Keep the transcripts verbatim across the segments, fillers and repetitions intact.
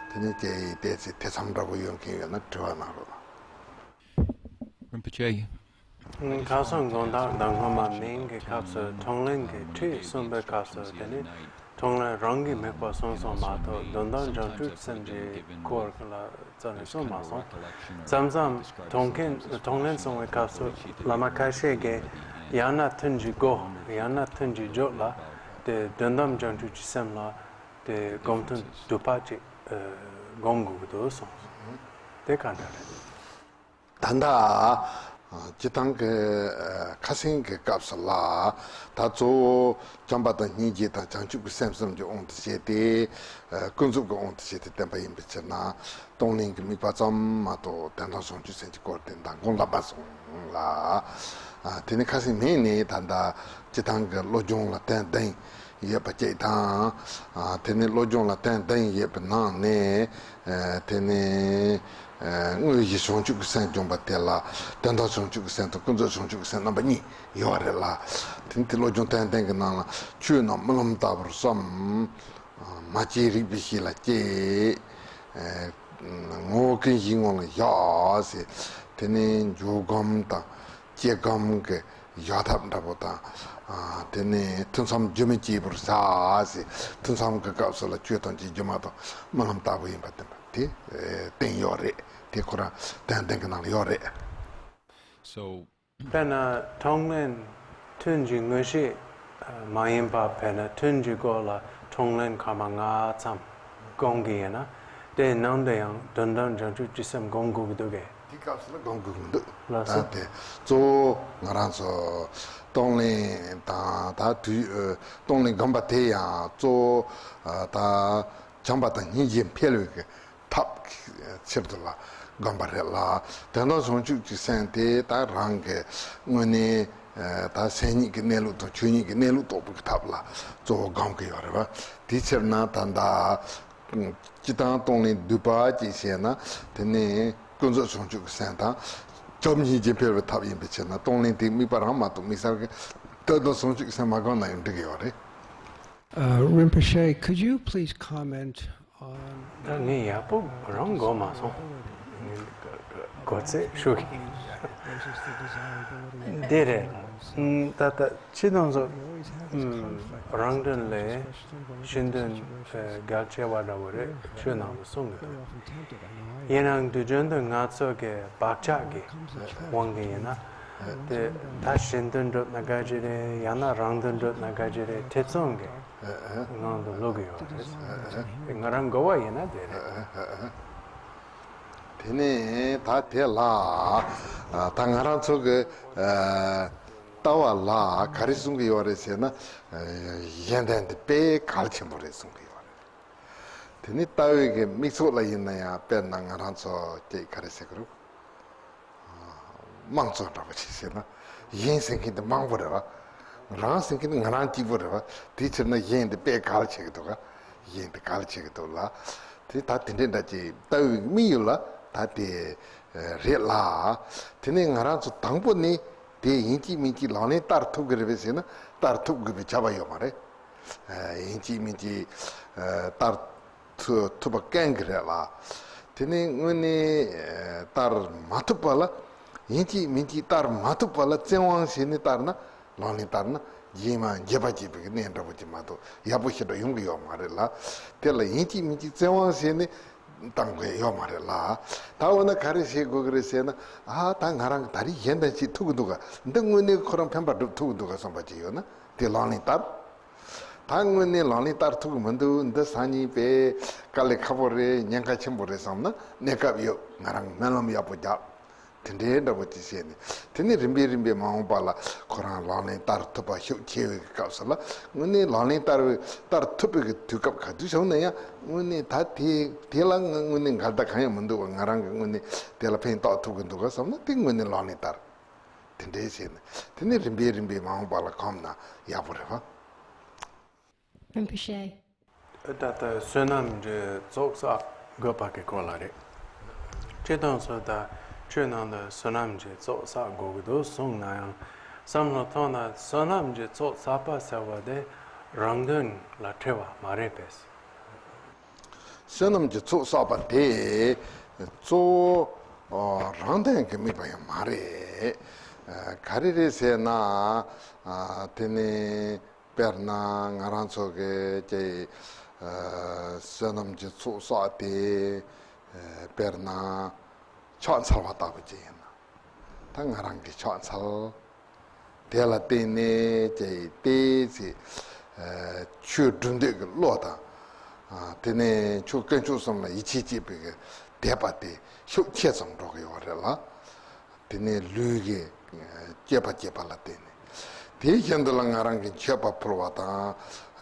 དེ་ནས་ཀྱེ་ཡི་བལྟས་ཚེ་ཐེ་ཚོམ་འདྲ་པོ་ཡོད་མཁན་ཡོད་ན་དྲི་བ་གནང་རོགས་གནང་། རིན་པོ་ཆེ། ཁ་སང་དགོང་དག་ཟླ་སྔོན་མ་མིང་གི་སྐབས་སུ་ཁྲོམ་གླིང་གི་ཁྲིད་གསུངས་པའི་སྐབས་སུ། དེ་ནི་ཁྲོམ་གླིང་རང་གི་དམིགས་པ་གསུངས་སོང་མ་གཏོགས། དོན་དམ་བྱང་ཆུབ་སེམས་ཀྱི་སྐོར་ལ་རྩ་ནས་གསུངས་མ་སོང་། མཚམས་མཚམས་ཁྲོམ་གླིང་ཁྲོམ་གླིང་གསུང་བའི་སྐབས་སུ་བླ་མ་ཁ་ཤས་ཀྱིས་ཡང་ན་ཐུན་གྱི་སྒོ། ཡང་ན་ཐུན་གྱི་རྒྱབ་ལ་དེ་དོན་དམ་བྱང་ཆུབ་ཀྱི་སེམས་ལ་དེ་སྒོམ་ཐུན་དྲུག་པ་ཅིག་སྒོམ་དགོས་ཀྱི་འདུག་གསུངས། དེ་ག་འདྲ་རེད། ད་ལྟ་སྤྱིར་བཏང་གི་ཁ་སེང་གི་སྐབས་སུ་ལ། ད་གཙོ་བོ་བྱམས་པ་དང་སྙིང་རྗེ་དང་བྱང་ཆུབ་ཀྱི་སེམས་གསུམ་གྱི་དབང་དུ་བྱས་ཏེ། ཀུན་རྫོབ་ཀྱི་དབང་དུ་བྱས་ཏེ་བསྟན་པ་ཡིན་པའི་ཕྱིར་ན། གཏོང་ལེན་གྱི་དམིགས་པ་ཙམ་མ་གཏོགས་དོན་དམ་བྱང་ཆུབ་སེམས་ཀྱི་སྐོར་དེ་མདང་དགོང་ལབ་པ་སོང་ལ། དེ་ནི་ཁ་སེང་མིང་ནི་ད་ལྟ་སྤྱིར་བཏང་གི་བློ་སྦྱོང་ལ་ཏན་ཏན་ཡོད་པ་གཅིག་དང་། དེ་ནི་བློ་སྦྱོང་ལ་ཏན་ཏན་ཡོད་པའི་ནང་ནས། དེ་ནི་དངོས་གཞི་བྱང་ཆུབ་ཀྱི་སེམས་སྦྱོང་བ་དེ་ལ་དོན་དམ་བྱང་ཆུབ་ཀྱི་སེམས་དང་ཀུན་རྫོབ་བྱང་ཆུབ་ཀྱི་སེམས་རྣམ་པ་གཉིས་ཡོད་རེད་ལ། དེ་ནི་དེ་བློ་སྦྱོང་ཏན་ཏན་གྱི་ནང་ལ་ཆོས་རྣམས་རྨི་ལམ་ལྟ་བུར་བསམ། མ་སྐྱེས་རིག་པའི་གཞི་ལ་སྐྱེས། ངོ་བོ་ཀུན་གཞིའི་ངང་ལ་བཞག་ཟེར། དེ་ནས་འཇུག་སྒོམ་དང་སྐྱེ་སྒོམ་གྱི་བཞག་ཐབས་འདྲ་པོ་དང་། དེ་ནས་ཐུན་མཚམས་རྒྱུན་མི་བཅད་པར་བྱ་ཟེར། ཐུན་མཚམས་ཀྱི་སྐབས་སུ་ལ་ཆོས་ཐམས་ཅད་སྒྱུ་མ་དང་རྨི་ལམ་ལྟ་བུ་ཡིན་པ་བསྟན་པ་དེ་བསྟན་ཡོད་རེད། དེ་ཁོ་རང་ཏན་ཏན་གྱི་ནང་ལ་ཡོད་རེད། དཔེར་ན་ཁྲོམ་གླིང་ཐུན་གྱི་དངོས་གཞི་མ་ཡིན་པ། དཔེར་ན་ཐུན་གྱི་སྐོར་ལ་ཁྲོམ་གླིང་སྐར་མ་ལྔ་ཙམ་སྒོམ་གྱི་ཡིན་ན། དེའི་ནང་དུ་ཡང་དོན་དམ་བྱང་ཆུབ་ཀྱི་སེམས་སྒོམ་དགོས་ཀྱི་འདུག་གས། དེ་སྐབས་སུ་ལ་སྒོམ་དགོས་ཀྱི་མི་འདུག་ལགས་སོ། ད་དེ་གཙོ་བོ་ང་རང་ཚོ་གཏོང་ལེན་དང་ད་དུས་གཏོང་ལེན་སྒོམ་པ་དེ་ཡང་གཙོ་བོ་ད་བྱམས་པ་དང་སྙིང་རྗེ་འཕེལ་བའི་གི་ཐབས་ཕྱིར་དུ་ལ་སྒོམ་པ་རེད་ལ། དོན་དམ་བྱང་ཆུབ་ཀྱི་སེམས་དེ་ད་རང་གི་དངོས་གནས་ད་སེམས་ཉིད་ཀྱི་གནས་ལུགས་དང་ཆོས་ཉིད་ཀྱི་གནས་ལུགས་རྟོགས་པའི་ཐབས་ལ་གཙོ་བོ་སྒོམ་གྱི་ཡོད་རེད་བ། དེའི་ཕྱིར་ན་ད་ལྟ་སྤྱིར་བཏང་གཏོང་ལེན་བསྡུས་པ་ཅིག་བྱས་ན། དེ་ནི་ཀུན་རྫོབ་བྱང་ཆུབ་ཀྱི་སེམས་དང་བྱམས་སྙིང་རྗེ་འཕེལ་བའི་ཐབས་ཡིན་པའི་ཕྱིར་ན། གཏོང་ལེན་དེའི་དམིགས་པ་རང་མ་གཏོགས་དམིགས་བསལ་གྱི་དོན་དམ་བྱང་ཆུབ་ཀྱི་སེམས་མ་སྒོམ་ན་ཡང་འགྲིག་གི་ཡོད་རེད། Uh, Rinpoche, could you please comment on ད་ངས་ཡག་པོ་རང་གོ་མ་སོང་། གོ་ཚད་ཞུ་གི། འདི་རེད། ད་ལྟ་ཁྱེད་རང་ཚོ་རང་དོན་ལས་གཞན་དོན་གལ་ཆེ་བ་འདྲ་བོ་རེད། ཆོས་ནང་དུ་གསུང་གི་འདུག་ཡིན་ནའང་དུས་རྒྱུན་དུ་ང་ཚོ་གི་བག་ཆགས་ཀྱི་དབང་གིས་ཡིན་ན། དེ་ད་གཞན་དོན་སྒྲུབ་ན་དགའ་གི་རེད། ཡང་ན་རང་དོན་སྒྲུབ་ན་དགའ་གི་རེད། ཐེ་ཚོམ་གྱི་ངང་དུ་ལུས་ཀྱི་ཡོད་རེད། ང་རང་གོ་བ་ཡིན་ན་དེ་རེད། དེ་ནས་ད་དེ་ལ་ད་ང་རང་ཚོ་གི་ལྟ་བ་ལ་ག་རེ་གསུང་གི་ཡོད་རེད་ཟེར་ན། གཞན་དོན་དེ་དཔེ་གལ་ཆེན་པོ་རེད་གསུང་གི་ཡོད་རེད། དེ་ནི་ལྟ་བའི་གི་མིག་ཚོགས་ལ་ཡིན་ན་ཡང་དཔེར་ན་ང་རང་ཚོ་སྐད་ག་རེ་ཟེར་གི་རེད། དམངས་གཙོ་འདྲ་པོ་ཞིག་བྱས་ན། གཞན་ཟེར་མཁན་དེ་མང་པོ་རེད་བ། རང་ཟེར་མཁན་དེ་ང་རང་གཅིག་པོ་རེད་བ། དེའི་ཕྱིར་ན་གཞན་དེ་དཔེ་གལ་ཆེ་གི་འདུག་ག་གཞན་དེ་གལ་ཆེ་གི་འདུག་ལ། དེ་ད་དེ་འདྲའི་འདྲ་ཅིག་ལྟ་བའི་མིག་ཡོད་ལ་ད་དེ་རེད་ལ། དེ་ནས་ང་རང་ཚོ་དང་པོ་ནས་དེ་ཡིན་གཅིག་མིན་གཅིག་ལག་ལེན་བསྟར་ཐུབ་གི་རེད་པས་ཟེར་ན། བསྟར་ཐུབ་དགོས་པའི་བྱ་བ་ཡོད་མ་རེད། ཡིན་གཅིག་མིན་གཅིག་བསྟར་ཐུབ་ཐུབ་པ་ཀན་གི་རེད་ལ། དེ་ནས་དངོས་གནས་བསྟར་མ་ཐུབ་པ་ལ་ཡིན་གཅིག་མིན་གཅིག་བསྟར་མ་ཐུབ་པ་ལ་བཙན་དབང་བྱས་ནས་བསྟར་ན། ལག་ལེན་བསྟར་ན་རྗེས་མ་འགྱོད་པ་སྐྱེས་པའི་གནས་འདྲ་པོ་ཅིག་མ་གཏོགས་ཡག་པོ་ཞེ་དྲག་ཡོང་གི་ཡོད་མ་རེད་ལ། དེ་ལ་ཡིན་གཅིག་མིན་གཅིག་བཙན་དབང་བྱས་ནས་བཏང་དགོས་ཡོད་མ་རེད་ལ། ད་འོ་ན་ག་རེ་བྱེད་དགོས་ཀྱི་རེད་ཟེར་ན། ཨ་ད་ང་རང་གི་ད་རེས་གཞན་དོན་བྱེད་ཐུབ་ཀྱི་འདུག་ག་འདི་དངོས་གནས་ཁོ་རང་ཕན་པ་སྒྲུབ་ཐུབ་ཀྱི་འདུག་ག་བསམ་པ་ཅིག་ཡོད་ན་དེ་ལག་ལེན་བསྟར། ད་དངོས་གནས་ལག་ལེན་བསྟར་ཐུབ་ཀྱི་མི་འདུག་འདི་སང་ཉིན་དཔེ་དཀའ་ལས་ཁག་པོ་རེད། ཉེན་ཁ་ཆེན་པོ་རེད་བསམ་ན་གནས་སྐབས་ཡོད། ང་རང་སྨོན་ལམ་ཡག་པོ་རྒྱག་དེ་འདྲའི་འདྲ་པོ་ཅིག་བྱས་ནས། དེ་ནས་རིམ་པས་རིམ་པས་མ་འོངས་པ་ལ་ཁོ་རང་ལག་ལེན་བསྟར་ཐུབ་པ་ཤུགས་ཆེ་བའི་སྐབས་སུ་ལ། དངོས་གནས་ལག་ལེན་བསྟར་བའི་བསྟར་ཐུབ་པའི་གི་དུས་སྐབས་ག་དུས་བྱུང་ན་ཡང་། དངོས་གནས་ད་དེ་དེ་ལ་ང་དངོས་གནས་འགལ་ཟླ་གང་ཡང་མི་འདུག་བ། ང་རང་གི་དངོས་གནས་དེ་ལ་ཕན་ཐོགས་ཐུབ་ཀྱི་འདུག་ག་བསམ་ན་དེ་དངོས་གནས་ལག་ལེན་བསྟར། དེ་འདྲའི་བྱས་ནས་དེ་ནས་རིམ་པས་རིམ་པས་མ་འོངས་པ་ལ་གོམས་ན་ཡག་པོ་རེད་བ། རིན་པོ་ཆེ། ད་ལྟ་བསོད་ནམས་ཀྱི་ཚོགས་བསགས་དགོས་པ་གི་སྐོར་ལ་རེད། སྤྱིར་བཏང་སོ་ད་ཆོས་ནང་དུ་བསོད་ནམས་ཀྱི་ཚོགས་བསགས་དགོས་ཀྱི་འདུག་གསུངས་ན་ཡང་། བསམ་བློ་ཐོངས་ན་བསོད་ནམས་ཀྱི་ཚོགས་བསགས་པ་ཟེར་བ་དེ་རང་དོན་ལ་འཁྲི་བ་མ་རེད་པས། བསོད་ནམས་ཀྱི་ཚོགས་བསགས་པ་དེ་གཙོ་བོ་རང་དོན་གྱི་དམིགས་པ་ཡང་མ་རེད། ག་རེ་རེད་ཟེར་ན། དེ་ནི་དཔེར་ན་ང་རང་ཚོ་གི་ཀྱི་བསོད་ནམས་ཀྱི་ཚོགས་བསགས་དེ་དཔེར་ན་ཕྱག་འཚལ་བ་ལྟ་བུ་ཅིག་ཡིན་ན། ད་ང་རང་གི་ཕྱག་འཚལ། དེ་ལ་བརྟེན་ནས་ཀྱི་ཏོག་ཙམ་ཆོས་སྒྲུབ་འདོད་ཀྱི་བློ་དང་། དེ་ནས་ཆོས་དཀོན་མཆོག་གསུམ་ལ་ཡིད་ཆེས་བྱེད་པའི་གི་དད་པ་དེ་ཤུགས་ཆེ་ཙམ་འགྲོ་གི་ཡོད་རེད་ལ། དེ་ནས་ལུས་ཀྱི་སྤྱོད་པ་སྤྱད་པ་ལ་བརྟེན་ནས། དེའི་རྐྱེན་དུ་ལ་ང་རང་གི་མཆོད་པ་ཕུལ་བ་དང་།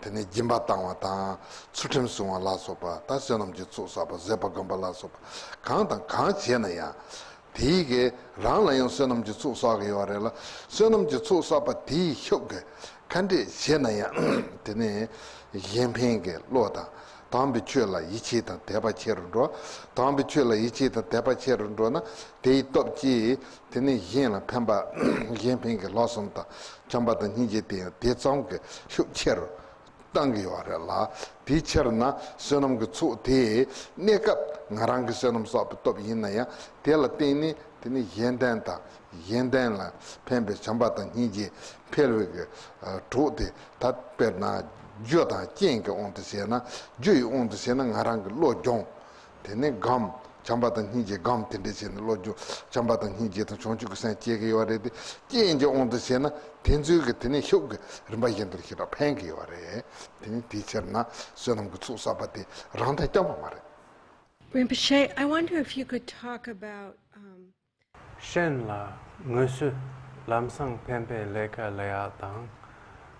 དེ་ནས་སྦྱིན་པ་བཏང་བ་དང་། ཚུལ་ཁྲིམས་སྲུང་བ་ལ་སོགས་པ། ད་བསོད་ནམས་ཀྱི་ཚོགས་བསགས་པ། བཟོད་པ་སྒོམ་པ་ལ་སོགས་པ་གང་དང་གང་བྱས་ན་ཡང་། དེའི་གི་རང་ལ་ཡང་བསོད་ནམས་ཀྱི་ཚོགས་བསགས་ཀྱི་ཡོད་རེད་ལ། བསོད་ནམས་ཀྱི་ཚོགས་བསགས་པ་དེའི་ཤུགས་ཀྱིས་ཁ་འདྲེས་བྱས་ན་ཡང་། དེ་ནས་གཞན་ཕན་གྱི་བློ་དང་། དམ་པའི་ཆོས་ལ་ཡིད་ཆེས་དང་དད་པ་ཆེ་རུ་འགྲོ། དམ་པའི་ཆོས་ལ་ཡིད་ཆེས་དང་དད་པ་ཆེ་རུ་འགྲོ་ན། དེའི་སྟོབས་ཀྱིས་དེ་ནས་གཞན་ལ་ཕན་པ། གཞན་ཕན་གྱི་ལྷག་བསམ་དང་བྱམས་པ་དང་སྙིང་རྗེ་དེ་ཡང་དེ་ཙམ་གྱི་ཤུགས་ཆེ་རུ་བཏང་གི་ཡོད་རེད་ལ། དེའི་ཕྱིར་ན་བསོད་ནམས་ཀྱི་ཚོགས་དེ་གནས་སྐབས་ང་རང་གི་བསོད་ནམས་བསགས་པའི་སྟོབས་ཡིན་ན་ཡང་། དེ་ལ་བརྟེན་ནས་དེ་ནི་གཞན་དོན་དང་། གཞན་དོན་ལ་ཕན་པའི་བྱམས་པ་དང་སྙིང་རྗེ་འཕེལ་བའི་གི་གྲོགས་དེ། ད་དཔེར་ན་རྒྱུ་དང་རྐྱེན་གྱི་དབང་དུ་བྱས་ན། རྒྱུ་ཡི་དབང་དུ་བྱས་ན་ང་རང་གི་བློ་སྦྱོང་། དེ་ནས་སྒོམ། བྱམས་པ་དང་སྙིང་རྗེ་སྒོམ་དེ་འདྲ་བྱས་ནས་བློ་སྦྱོང་། བྱམས་པ་དང་སྙིང་རྗེ་དང་བྱང་ཆུབ་ཀྱི་སེམས་སྐྱེ་གི་ཡོད་རེད་དེ། རྐྱེན་གྱི་དབང་དུ་བྱས་ན་དེ་ཚོའི་གི་དེ་ནས་ཤུགས་ཀྱིས་རིམ་པ་བཞིན་དུ་ཞེ་དྲག་ཕན་གི་ཡོད་རེད། དེ་ནི་དེའི་ཕྱིར་ན་བསོད་ནམས་ཀྱི་ཚོགས་བསགས་པ་དེ་རང་དོན་རྐྱང་པ་མ་རེད། Rinpoche, I wonder if you could talk about, um, གཞན་ལ་དངོས་སུ་ལམ་སང་ཕན་པའི་ལས་ཀ་ལས་ཡག་དང་།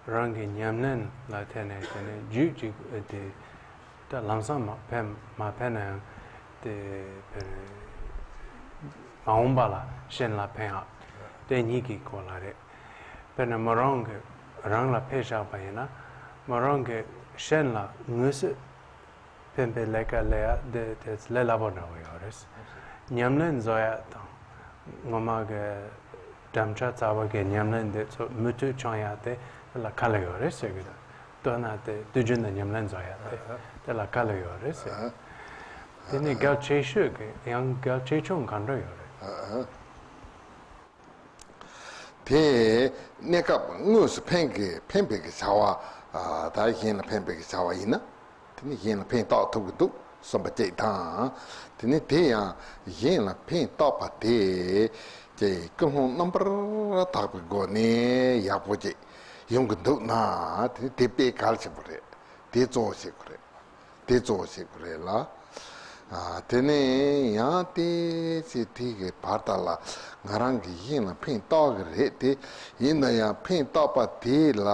རང་གི་ཉམས་ལེན་ལ་བརྟེན་ནས་དེ་ནས་རྒྱུད་གཅིག་དེ་ད་ལམ་སང་མ་ཕན་མ་ཕན་ན་ཡང་དེ་ཕན་མ་འོངས་པ་ལ་གཞན་ལ་ཕན་ཡག་དེ་གཉིས་ཀྱི་སྐོར་ལ་རེད། དཔེར་ན་མོ་རང་གི་རང་ལ་ཕན་བཞག་པ་ཡིན་ན། མོ་རང་གི་གཞན་ལ་དངོས་སུ་ཕན་པའི་ལས་ཀ་ལས་ཡག་དེ་དེ་ལས་སླ་པོ་འདྲ་བོ་ཡོད་རེད། ཉམས་ལེན་བཟོ་ཡག་དང་། ངོ་མ་གི་དམ་བཅའ་རྩ་བ་གི་ཉམས་ལེན་དེ་ཚོ་མུ་མཐུད་སྦྱོང་ཡག་དེ་ལ་དཀའ་ལས་ཡོད་རེད་ཟེར་གི་འདུག་ལྟོས་ན་དེ་དུས་རྒྱུན་དུ་ཉམས་ལེན་བཟོ་ཡག་དེ་དེ་ལ་དཀའ་ལས་ཡོད་རེད་ཟེར། དེ་ནི་གལ་ཆེ་ཤོས་ཀྱི་ཡང་གལ་ཆེ་ཆུང་གང་འདྲ་ཡོད་རེད། དེ་གནས་སྐབས་དངོས་སུ་ཕན་གྱི་ཕན་པའི་གི་བྱ་བ། ད་གཞན་ལ་ཕན་པའི་གི་བྱ་བ་ཡིན་ན། དེ་ནི་གཞན་ལ་ཕན་བཏགས་ཐུབ་ཀྱི་འདུག་བསམ་པ་གཅིག་དང་། དེ་ནི་དེ་ཡང་གཞན་ལ་ཕན་བཏགས་པ་དེ་ཀྱི་ཀུན་སློང་རྣམ་པར་དག་པའི་སྒོ་ནས་ཡག་པོ་ཅིག་ཡོང་གི་འདུག་ན། དེ་ནི་དེ་དཔེ་གལ་ཆེན་པོ་རེད། དེ་གཙོ་བོ་བྱེད་དགོས་རེད། དེ་གཙོ་བོ་བྱེད་དགོས་རེད་ལ། ཨ། དེ་ནས་ཡང་ཏོག་ཙམ་དེ་གི་བར་དག་ལ་ང་རང་གིས་གཞན་ལ་ཕན་བཏགས་ཀྱི་རེད་དེ། ཡིན་ན་ཡང་ཕན་བཏགས་པ་དེ་ལ་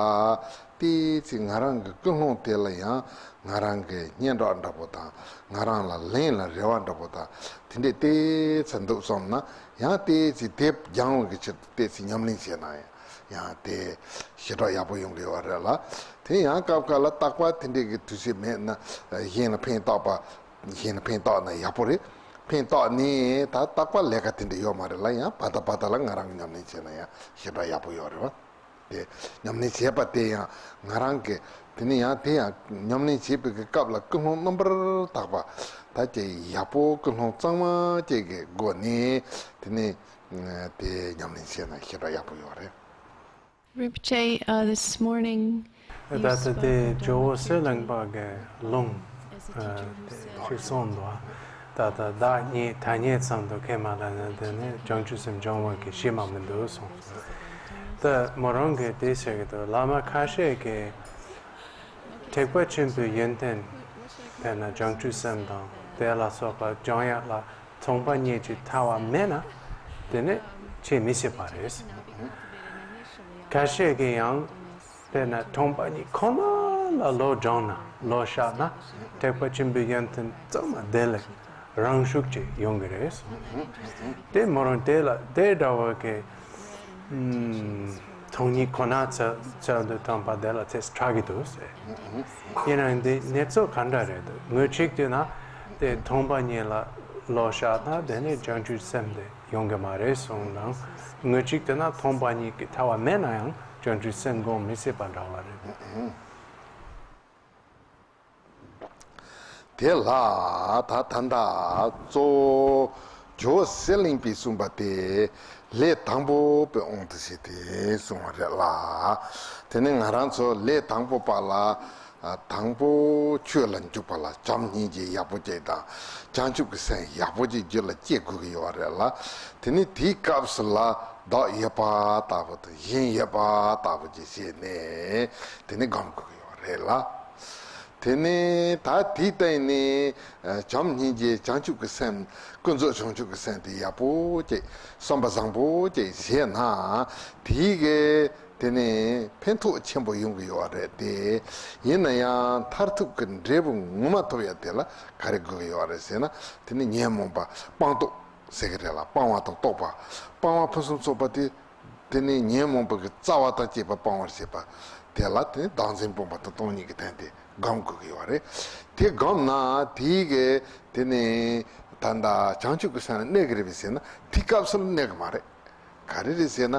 ཏོག་ཙམ་ང་རང་གི་ཀུན་སློང་དེ་ལ་ཡང་ང་རང་གི་སྙན་གྲགས་འདྲ་པོ་དང་། ང་རང་ལ་ལན་ལ་རེ་བ་འདྲ་པོ་དང་། དེ་འདྲས་ཏོག་ཙམ་འདུག་བསམ་ན། ཡང་ཏོག་ཙམ་དེ་སྦྱང་བའི་གི་ཕྱིར་དུ་ཏོག་ཙམ་ཉམས་ལེན་བྱས་ན་ཡང་། ཡང་དེ་ཞེ་དྲག་ཡག་པོ་ཡོང་གི་ཡོད་རེད་ལ། དེ་ཡང་སྐབས་འགའ་ལ་རྟག་པར་དེ་འདྲའི་གི་དུས་ཚོད་མེད་ན། གཞན་ལ་ཕན་བཏགས་པ། གཞན་ལ་ཕན་བཏགས་ན་ཡག་པོ་རེད། ཕན་བཏགས་ནས་ད་རྟག་པར་ལས་ཀ་དེ་འདྲ་ཡོད་མ་རེད་ལ། ཡང་བར་དུ་བར་དུ་ལ་ང་རང་གི་ཉམས་ལེན་བྱས་ན་ཡང་ཞེ་དྲག་ཡག་པོ་ཡོད་རེད་བ། དེ་ཉམས་ལེན་བྱས་པ་དེ་ཡང་ང་རང་གི། དེ་ནས་ཡང་དེ་ཡང་ཉམས་ལེན་བྱེད་པའི་གི་སྐབས་ལ་ཀུན་སློང་རྣམ་པར་དག་པ། ད་ཀྱི་ཡག་པོ་ཀུན་སློང་གཙང་མ་ཅིག་གི་སྒོ་ནས། དེ་ནས་དེ་ཉམས་ལེན་བྱས་ན་ཞེ་དྲག་ཡག་པོ་ཡོད་རེད། Rinpoche, uh, this morning, you ད་ལྟ་spoke དེ on ཇོ་བོ་གསེར་གླིང་པ་གི་ལུང་ཨ་དེ་ཞིག་གསུངས་འདུག་ད་ལྟ་བདག་ཉིད་ཐ་སྙད་ཙམ་དུ་ཁས་མ་བླངས་ན། དེ་ནི་བྱང་ཆུབ་སེམས་སྦྱོང་བ་གི་གཞི་མ་མི་འདུག་གསུངས། ད་མོ་རང་གིས་དེ་ཟེར་གི་འདུག་བླ་མ་ཁ་ཤས་ཀྱིས་ཐེག་པ་ཆེན་པོའི་ཡོན་ཏན། དཔེར་ན་བྱང་ཆུབ་སེམས་དང་དེ་ལ་སོགས་པ་སྦྱོང་ཡག་ལ་མཚུངས་པ་ཉིད་ཀྱི་ཐར་བ་མེད་ན། དེ་ནི་ཆེས་མི་སྲིད་པ་རེད། ཁ་ཤས་ཀྱིས་ཡང་དཔེར་ན་མཚུངས་པ་ཉིད་ཁོ་ན་ལ་བློ་སྦྱངས་ན། བློ་བཞག་ན། ཐེག་པ་ཆེན་པོའི་ཡོན་ཏན་གཙང་མ་དེ་ལས་རང་ཤུགས་ཀྱིས་ཡོང་གི་རེད། དེ་མོ་རང་དེ་ལ་དེ་འདྲ་བ་གི་ཨམ། སྟོང་ཉིད་ཁོ་ན་ཚད་ཚད་དུ་ཐོན་པ་དེ་ལ་ཚད་དྲག་གི་འདུག་ཟེར། ཡིན་ནའང་འདི་གནས་ཚུལ་ག་འདྲ་རེད་འདུག་དངོས་གཅིག་དེ་ན་དེ་མཚུངས་པ་ཉིད་ལ་བློ་བཞག་ན་དེ་ནི་བྱང་ཆུབ་སེམས་དེ་ཡོང་གི་མ་རེད་གསུངས་ནའང་། དངོས་གཅིག་དེ་ན་མཚུངས་པ་ཉིད་ཀྱི་ཐར་བ་མེད་ན་ཡང་བྱང་ཆུབ་སེམས་སྒོམ་མི་སྲིད་པ་འདྲ་བ་རེད། དེ་ལ་ད་ད་ལྟ་གཙོ་བོ་ཇོ་བོ་གསེར་གླིང་པས་གསུངས་པ་དེ་ལས་དང་པོ་པའི་དབང་དུ་བྱས་ཏེ་གསུངས་པ་རེད་ལ། དེ་ནི་ང་རང་ཚོ་ལས་དང་པོ་པ་ལ། དང་པོ་ཆོས་ལ་འཇུག་པ་ལ་བྱམས་སྙིང་རྗེ་ཡག་པོ་ཅིག་དང་བྱང་ཆུབ་ཀྱི་སེམས་ཡག་པོ་ཅིག་རྒྱུད་ལ་སྐྱེ་དགོས་ཀྱི་ཡོད་རེད་ལ། དེ་ནི་དེའི་སྐབས་སུ་ལ་བདག་ཡོད་པ་ལྟ་བུ་དང་གཞན་ཡོད་པ་ལྟ་བུ་ཅིག་བྱས་ནས་དེ་ནི་སྒོམ་དགོས་ཀྱི་ཡོད་རེད་ལ། དེ་ནས་ད་དེའི་སྟེང་ནས་བྱམས་སྙིང་རྗེ་བྱང་ཆུབ་ཀྱི་སེམས། ཀུན་རྫོབ་བྱང་ཆུབ་ཀྱི་སེམས་དེ་ཡག་པོ་ཅིག་བསམ་པ་བཟང་པོ་ཅིག་བྱས་ན། དེའི་གི་དེ་ནས་ཕན་ཐོགས་ཆེན་པོ་ཡོང་གི་ཡོད་རེད་དེ། ཡིན་ན་ཡང་མཐར་ཐུག་གི་འབྲས་བུ་ངོ་མ་ཐོབ་ཡ་དེ་ལ་ག་རེ་དགོས་ཀྱི་ཡོད་རེད་ཟེར་ན། དེ་ནི་ཉོན་མོངས་པ་སྤང་རྟོགས་ཟེར་གི་རེད་ལ། སྤང་བ་དང་རྟོགས་པ། སྤང་བ་ཕུན་སུམ་ཚོགས་པ་དེ། དེ་ནས་ཉོན་མོངས་པ་གི་རྩ་བ་དང་བཅས་པ་སྤང་བར་བྱེད་པ། དེ་ལ་དེ་ནི་བདག་འཛིན་སྤོང་བ་དང་སྟོང་ཉིད་ཀྱི་དོན་དེ་སྒོམ་དགོས་ཀྱི་ཡོད་རེད། དེ་སྒོམ་ན་དེའི་གི་དེ་ནི་ད་ལྟ་བྱང་ཆུབ་ཀྱི་སེམས་ལ་གནས་ཀྱི་རེད་པས་ཟེར་ན་དེ་སྐབས་སུ་ལ་གནས་ཀྱི་མ་རེད། ག་རེ་རེད་ཟེར་ན།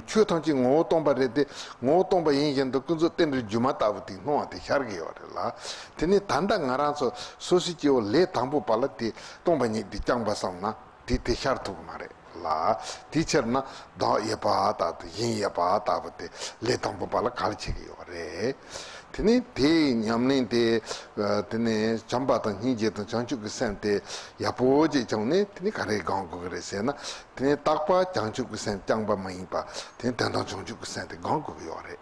ཆོས་ཐམས་ཅད་ངོ་བོ་སྟོང་པ་རེད་དེ། ངོ་བོ་སྟོང་པ་ཡིན་བཞིན་དུ་ཀུན་རྫོབ་རྟེན་འབྲེལ་སྒྱུ་མ་ལྟ་བུ་དེ་སྣང་བ་དེ་ཤར་གྱི་ཡོད་རེད་ལ། དེ་ནི་ད་ལྟ་ང་རང་ཚོ་སོ་སོའི་སྐྱེ་བོ་ལས་དང་པོ་པ་ལ་དེ་སྟོང་པ་ཉིད་དེ་བསྐྱངས་པ་བསམ་ན་དེ་དེ་ཤར་ཐུབ་ཀྱི་མ་རེད་ལ། དེའི་ཕྱིར་ན་བདག་ཡོད་པ་ལྟ་བུ་དེ་གཞན་ཡོད་པ་ལྟ་བུ་དེ་ལས་དང་པོ་པ་ལ་གལ་ཆེ་གི་ཡོད་རེད། དེ་ནི་དེའི་ཉམས་ལེན་དེ། དེ་ནི་བྱམས་པ་དང་སྙིང་རྗེ་དང་བྱང་ཆུབ་ཀྱི་སེམས་དེ་ཡག་པོ་ཅིག་བྱུང་ནས་དེ་ནི་ག་རེ་སྒོམ་དགོས་ཀྱི་རེད་ཟེར་ན། དེ་ནི་རྟག་པར་བྱང་ཆུབ་ཀྱི་སེམས་བསྐྱངས་པ་མ་ཡིན་པ། དེ་ནི་དོན་དམ་བྱང་ཆུབ་ཀྱི་སེམས་དེ་སྒོམ་དགོས་ཀྱི་ཡོད་རེད།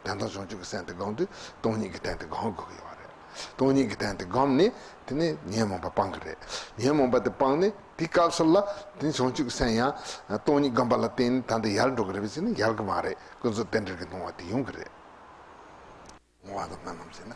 དོན་དམ་བྱང་ཆུབ་ཀྱི་སེམས་དེ་སྒོམ་དུས་སྟོང་ཉིད་ཀྱི་དོན་དེ་སྒོམ་དགོས་ཀྱི་ཡོད་རེད། སྟོང་ཉིད་ཀྱི་དོན་དེ་སྒོམ་ནས་དེ་ནི་ཉོན་མོངས་པ་སྤང་གི་རེད། ཉོན་མོངས་པ་དེ་སྤངས་ནས་དེའི་སྐབས་སུ་ལ་དེ་ནི་བྱང་ཆུབ་ཀྱི་སེམས་ཡང་སྟོང་ཉིད་སྒོམ་པ་ལ་བརྟེན་ནས་ད་འདི་ཡལ་འགྲོ་གི་རེད་པས་ཟེར་ན་ཡལ་གི་མ་རེད། ཀུན་རྫོབ་རྟེན་འབྲེལ་གྱི་སྣང་བ་དེ་ཡོང་གི་རེད། བསྔོ་བ་དང་སྨོན་ལམ་བྱས་ན།